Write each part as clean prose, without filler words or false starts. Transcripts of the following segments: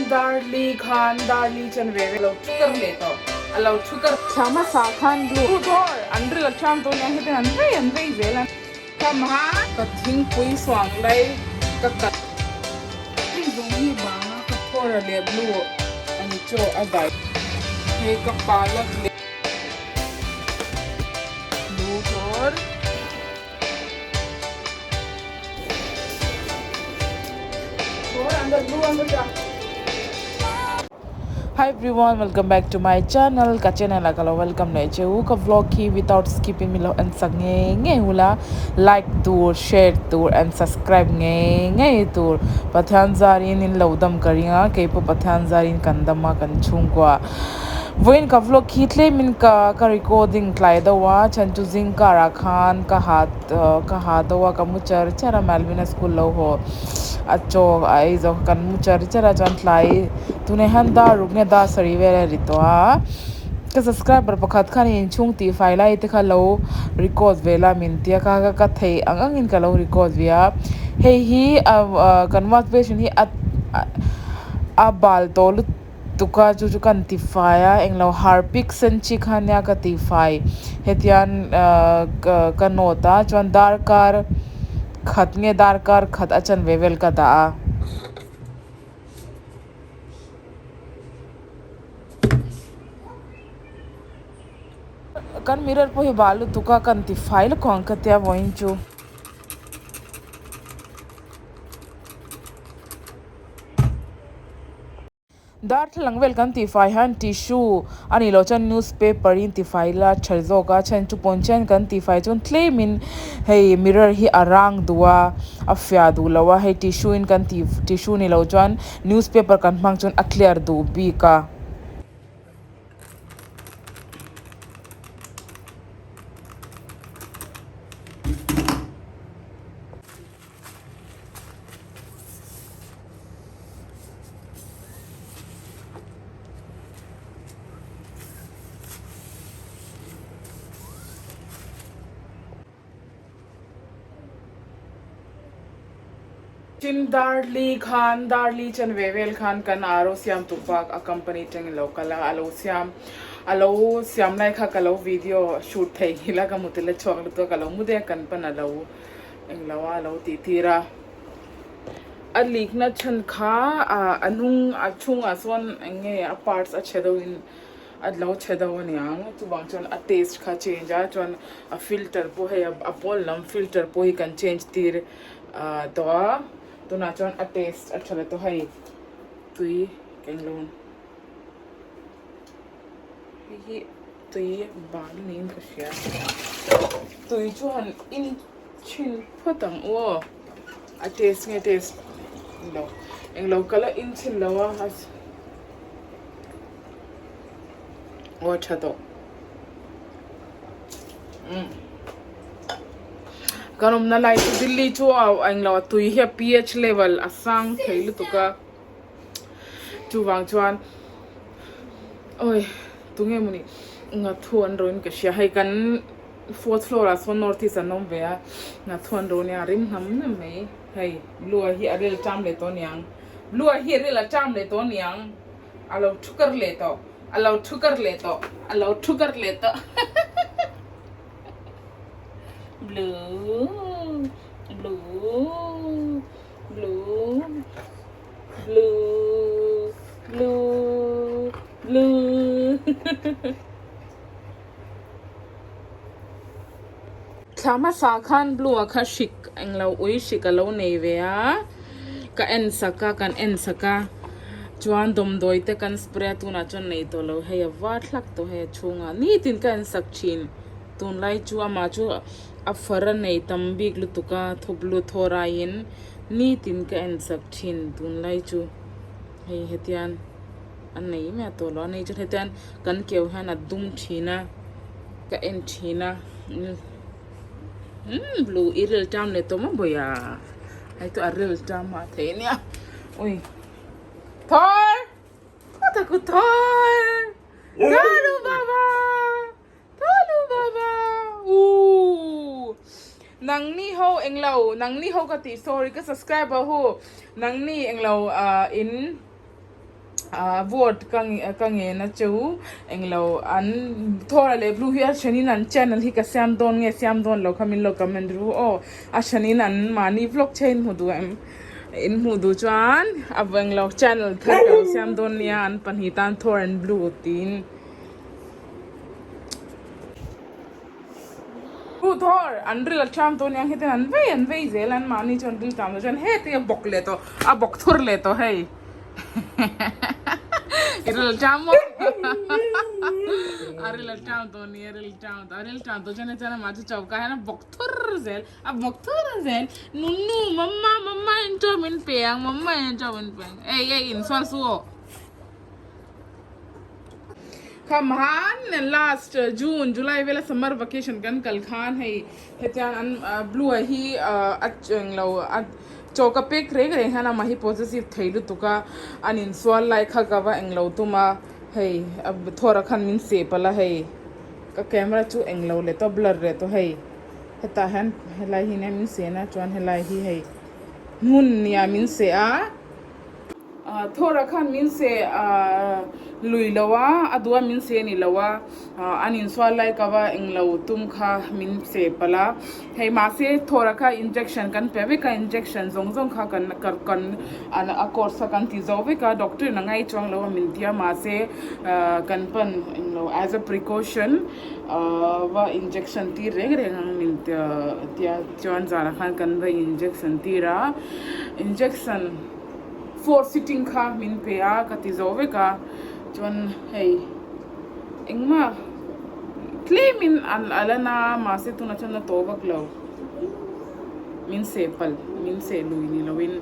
Tin Darli khan Darli chuan ve ve lo thu kar leh tawh a lo thu kar. Thla hmasa khan blue door an ril ṭham tawh nia hetiang an vei an vei zel a. Ka ka thingpui suang lai ka kat. Hei zawng hi banga ka phawr a leh blue an chaw a dai. Hei ka palak leh blue door. Hi everyone, welcome back to my channel. Ka channel a ka lo welcome leh che u. Ka vlog hi without skipping mi lo en sak ngei ngei hula. Like tur, share tur and subscribe ngei ngei tur. Pathian zarin in lo dam ka ring a, keipawh Pathian zarin kan dam a kan chhungkua. Vawiin ka vlog hi tlemin ka ka recording tlai deuh a, chhan chu zing karah khan ka ha ka ha deuh a ka mu char char a Malvina school lo haw a chaw a ei zawk kan mu char char a chuan tlai tunah hian dar ruk nge dar sarih vel a ri tawh a ka subscriber pakhat khan inchhung tih fai lai te kha lo record ve la min tia ka ka ka theih ang ang in ka lo record ve a hei hi ah kan wash basin hi a a bal tawh lutuk. Tuka chu chu kan ti fai a englo harpic sen chi kha nia ka ti fai hetian ahh ka note a chuan darkar khat nge darkar khat a chanve vel ka dah a. Kan mirror pawh hi bal lutuk a kan ti fai lawk ang ka tia vawiin chu. Darthlalang vel kan tihfai hian tissue a nih loh chuan newspaper in tifai ila a tha zawk a chhan chu pawnchen kan tihfai chuan tlem in hei mirror hi a rang duh a a fiah duh lo a hei tissue in kan tih tissue ni loh chuan newspaper kan hmang chuan a clear duh bik a. Tin Darli khan Darli chen ve vel khan kan aro siam tu pa a company tangin lo kal a a lo siam a lo siam lai kha ka lo video shoot thei ngil a ka hmu tel a chhuak lutuk a ka lo mu daih a kan pan a lo Englo a lo tih tir a, a leak na chhan kha ah a hnung a chhungah sawn eng nge a parts a chhe deuh in a lo chhe deuh a niang chuvang chuan a taste kha change a chuan a filter pawh hei a pawn lam filter pawh hi kan change tir ah tawh a tunah chuan a taste a tha leh tawh hei tui englo hei hi. Tui bal niin ka hria. Tui chu han in chhin phawt ang u aw. A taste nge taste lo. Englo ka la in chhin lo a. Aw a tha tawh. Umm. Kan awmna lai chu Delhi chu a englo a tui hi a pH level a sang thei lutuk a. Chuvang chuan awi tunge mawni ngathu an rawin ka hria hei kan fourth floor ah sawn north east an awm ve a ngathu an raw nia rim hnam hnam mai hei blue ah hi a rel ṭam leh tawh aniang blue ah hi a rel a ṭam leh tawh aniang a lo thu kar leh tawh a lo thu kar leh tawh a lo thu kar leh tawh blue blue blue Blue, blue, blue. Thla hmasa khan blue ah kha hrik englo ui hrik a lo nei ve a, ka en sak a, kan en sak a, chuan dawmdawi te kan spray a tunah chuan nei tawh lo hei a var thlak tawh hei a chhungah nitin ka en sak thin tunlai chu amah chu a far a nei tam bik lutuk a thawp lut thaw raiin. Nitin ka en chak thin tunlai chu hei hetian a nei mai a tawh lo a nei chuan hetian kan keu hian a dum thin a ka en thin a umm blue i ril tam leh tawh maw bawih a hei chu a ril tam a thei ania ui Thor Thor Thor baba. Thalu baba ooh nangni ho englo nangni ho ka tih sorry ka subscriber hu nangni englo ah in Vote ka ka ngen a cheu englo an Thor leh Blue hi a thenin an channel hi ka siam dawn nge siam dawn lo kha min lo comment ru aw a thenin an mahni vlog che in hmu duh em in hmuh duh chuan a englo channel thar ka lo siam dawn nia an pahnih tan Thor and Blue tiin. Blue Thor an ril a ṭham dawn nia hetiang an vei an vei zel an mahni chuan ril ṭam lo chuan heti a bawk leh tawh a bawk thur leh tawh hei. I ril ṭam maw? A ril a ṭam tawh ni, a ril ṭam tawh, a ril ṭam tawh chuan hetiang amah chu choka hian a bawk thur zel, a bawk thur zel. Nunu, mamma, mamma in chaw min pe ang, mamma in chaw min pe ang. Ei, ei, insual su aw. Kham han last June, July vela summer vacation kan kal khan hei hetiang an blue ah hi a englo a chaw ka pek reng reng hian amah hi positive thei lutuk a an insual lai kha ka va englo tum a hei thawra khan min seh palh a hei ka camera chu englo leh tawh blur leh tawh hei hetah hian helai hi nia min seh na chuan helai hi hei hmun nia min seh a. Thawra khan min seh lui lo a, a duh a min seh ni lo a, an insual lai ka va englo tum kha min seh palh a, hei mahse Thawra kha injection kan pe vek a, injection zawng zawng kha kan kan a course kha kan ti zo vek a, doctor in a ngai chuang lo a min ti a, mahse kan pan englo as a precaution va injection tir reng reng ang min ti a, chuan zanah khan kan va injection tir a, injection. Four sitting kha min pe a ka ti zo vek a chuan hei engmah tlem in a la na a mahse tunah chuan a tawh vak lo min seh palh min seh lui ni lo in.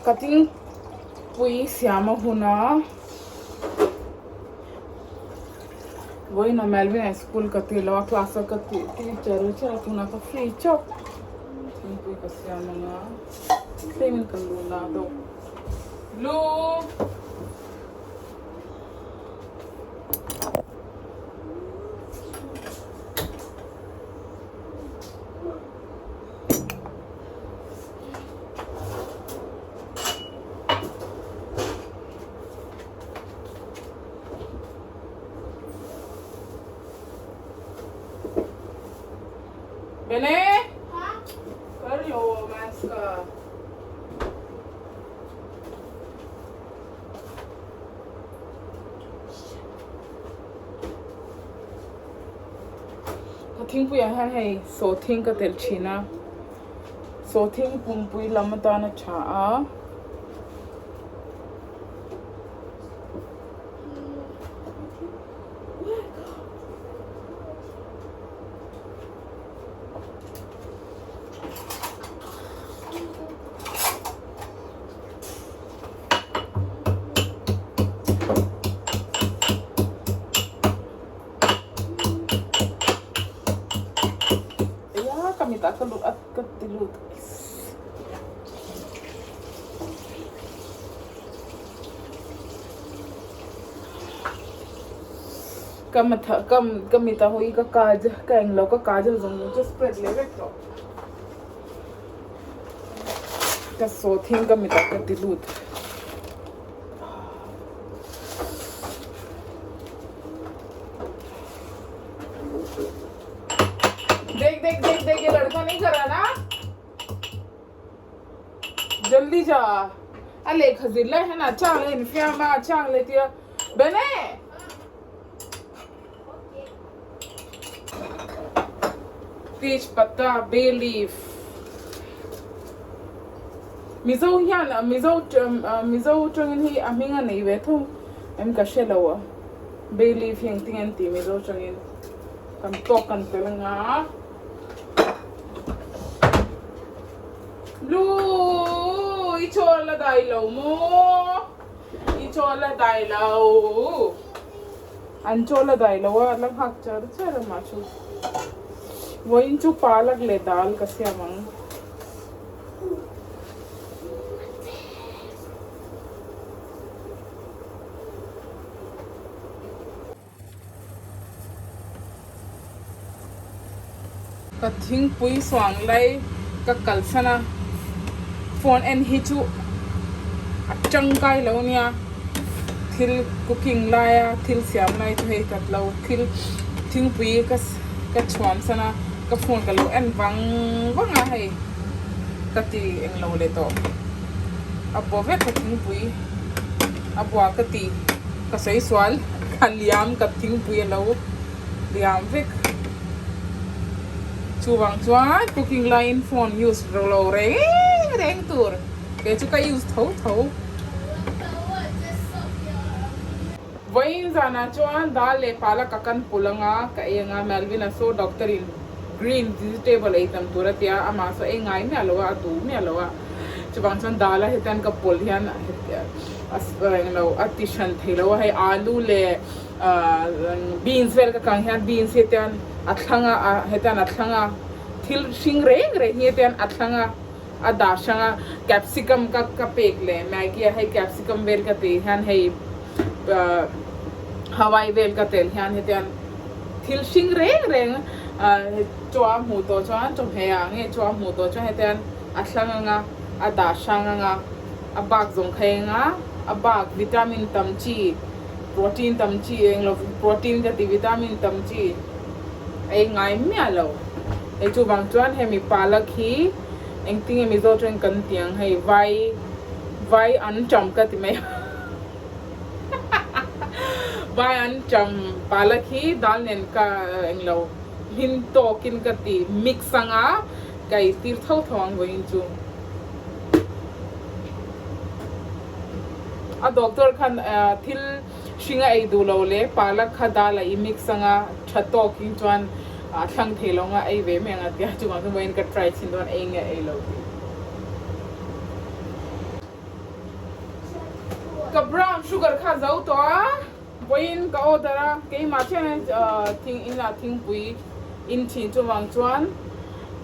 Ka thingpui siam a hun a vawiin ah Melvin ah school ka ti lo a class a ka tih teacher a chiah a tunah ka free chauh thingpui ka siam ang a tlem in ka lu na deuh Blue. Bene कर लो maths का Ka thingpuiah hian hei sawhthing ka telh thin a sawhthing pumpui lam atan a tha a. Eia ka mitah ka lut a ka ti lut ka matha ka ka mitah hawi ka kajal ka englo ka kajal zawng zawng chu spread leh vek tawh ka sawhthing ka mitah ka ti lut. देख देख देख देख ये लड़का नहीं कर रहा ना जल्दी जा अले खजिला है ना चांगले इन्फियामा चांगले तिया बने तेज पत्ता bay leaf Mizo hian Mizo Mizo tangin hi a hming a nei ve thung em ka hre lo a bay leaf hi engtin nge an tih Mizo tangin kan tawk kan tel anga Blue i chawl a dai lo maw i chawl a dai lo an chawl a dai lo a la nghak char char a mah chu vawiin chu palak leh dal ka siam ang. Ka thingpui suang lai ka kalsan a. Phone en hi chu a tangkai lo nia thil cooking laia thil siam lai chu hei tat lo thil thingpui ka ka chhuam san a ka phone ka lo en vang vang a hei ka ti englo leh tawh a bua vek ka thingpui a bua ka ti ka sawi sual a liam ka thingpui a lo liam vek. Chuvang chuan cooking laiin phone use lo reng reng tur kei chu ka use tho tho. Vawiin zanah chuan dal leh palak ka kan pul anga ka ei anga Melvin-a saw doctor in green vegetable ei tam tur a tia amah saw ei ngai miah lo a a duh miah lo a chuvang chuan dal a hetian ka pawlh hian englo a ti hran thei lo a hei alu leh Beans vel ka kang hian beans hi tian a thlang a hetian a thlang a thil hring reng reng hi tian a thlang a a dah hrang a capsicum ka ka pek leh maggi ah hei capsicum vel ka tih hian hei hawai vel ka tel hian hetian thil hring reng reng chaw a hmuh tawh chuan chawhmeh ah nge chaw a hmuh tawh chuan hetian a thlang anga a dah hrang anga a bak zawng kha eng a a bak vitamin tam chi. Protein tam chi eng lo protein ka ti vitamin tam chi ei ngai miah lo hei chuvang chuan hemi palak hi engtinge Mizo tawng kan tih ang hei vai vai an tam ka ti mai vai an tam palak hi dal nen ka eng lo hlim tawkin ka ti mix anga ka ei tir tho tho ang vawiin chu. A doctor khan thil hring a ei duh lo leh palak kha dal a i mix anga tha tawk in chuan a thlang thei lo anga ei ve mai ang a tia chuvang chuan vawiin ka try chhin dawn ei nge ei lo tih. Ka brown sugar kha zo tawh a vawiin ka order a keimah chiah hian thing inah thingpui in thin chuvang chuan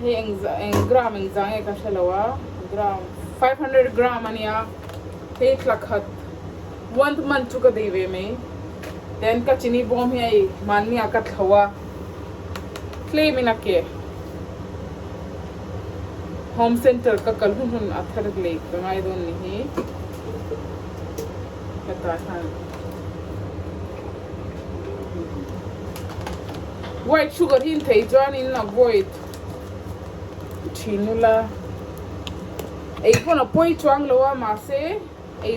hei eng eng gram eng zah nge ka hre lo a gram 500 gram a nia hei thla khat one month chu ka dei ve mai then ka chini bawm hi hei mahni ah ka thlo a tlem in a ke home center ka kal hun hun a thar lei ka ngai dawn ni hi hetah hian. White sugar hi in thei chuan in avoid thin ula ei pawn a pawi chuang lo a mahse ei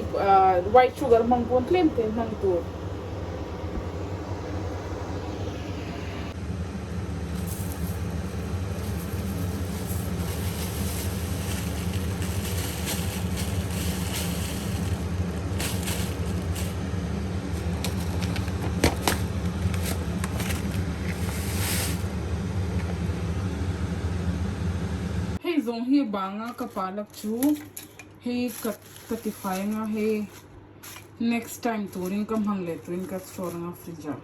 white sugar hmang pawn tlem te hmang tur. Hei zawng hi banga ka palak chu hei ka ka ti fai anga hei next time turin ka hmang leh turin ka store anga fridge ah.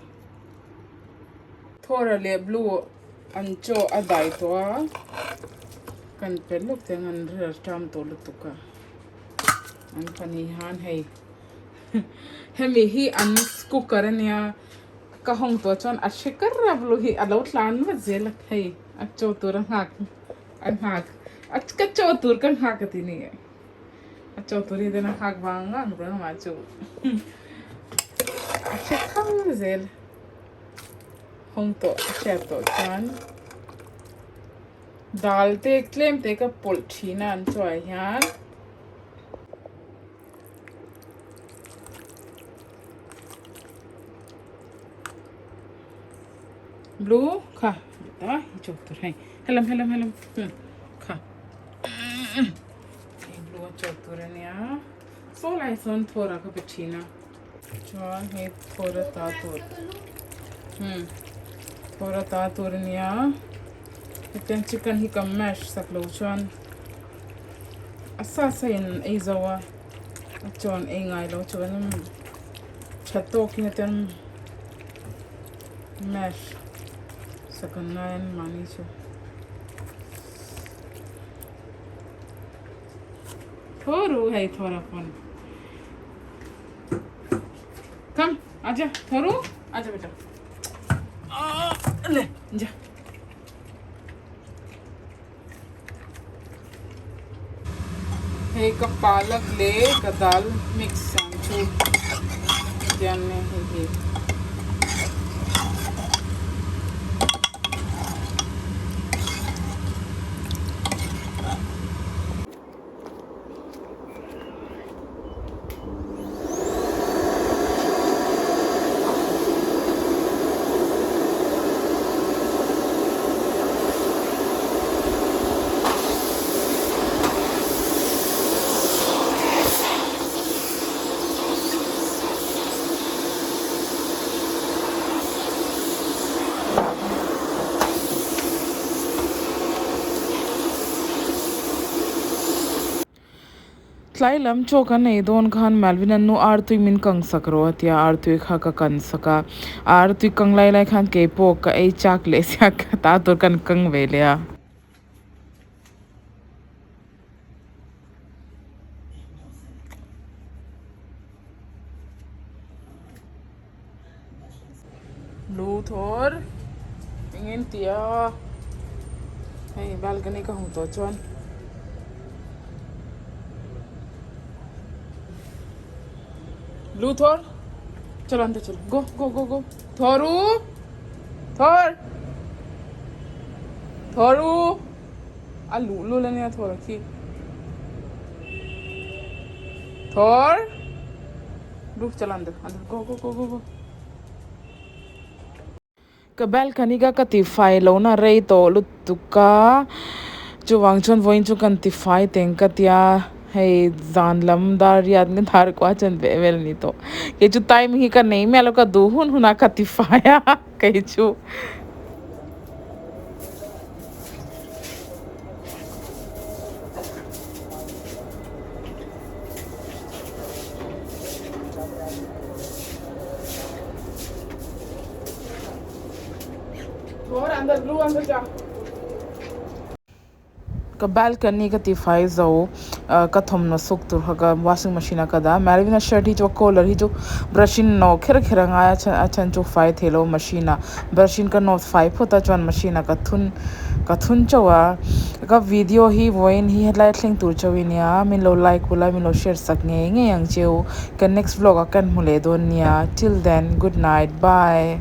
Thawra leh blue an chaw a dai tawh a kan pe lawk te ang an rel ṭam tawh lutuk a. An pahnih hian hei hemi hi an cooker ania ka hawng tawh chuan a hre kar a blue hi alo tlan vat zel a hei a chaw tur a nghak a nghak a ka chaw tur ka nghak a ti ni a chaw tur hi ten a nghak vang vang reng mah chu a hre khar zel hawng tawh a hriat tawh chuan. Dal te tlem te ka pawlh thin a an chuai hian. Blue kha ta hi chawk tur hei helam helam helam kha hei blue a chawk tur ania saw lai sawn thawr ah ka pe thin a chuan hei thawr a ta tur thawr a ta tur ania hetiang chicken hi ka mash sak lo chuan a sa sa in an ei zo a a chaw an ei ngai lo chuan tha tawkin hetiang mash sak an ngai a mahni chu. Thoru hei thawra pawn come aja thoru aja beta le ja Hei ka palak leh ka dal mix ang chu tian nia hei hi. Tlai lam chaw kan ei dawn khan Malvin a nu artui min kang sak rawh a tia artui kha ka kan sak a, a artui kang lai lai khan keipawh ka ei chak leh sia ka ta tur kan kang ve leh a. Luthor engin tia hei balcony ka hmu tawh chuan Luthor chalo andar chalo go go go go Thoru Thor Thoru a luh lul ania Thor a khi Thor. Roof chalo andar andar go go go go go. Ka balcony ka ka tifai lo na rei tawh lutuk a chuvang chuan vawiin chu kan tifai teng ka tia hei zan lam dar riat nge dar kua chuan veh vel a ni tawh kei chu time hi ka nei miah lo ka duh hun hun a ka tifai a kei chu. Ka balcony ka tifai zo ka thawmhnaw suk tur kha ka washing machine a ka dah a Melvin a shirt hi chu a collar hi chu brush in nawh kher kher a ngai a a chhan chu fai thei lo machine ah brush in ka nawt fai phawt a chuan machine ah ka thun ka thun chauh a ka video hi vawiin hi hetlai thleng tur chauh i nia min lo like ula min lo share sak ngei ngei ang cheu ka next vlog ah kan hmu leh dawn nia till then good night bye.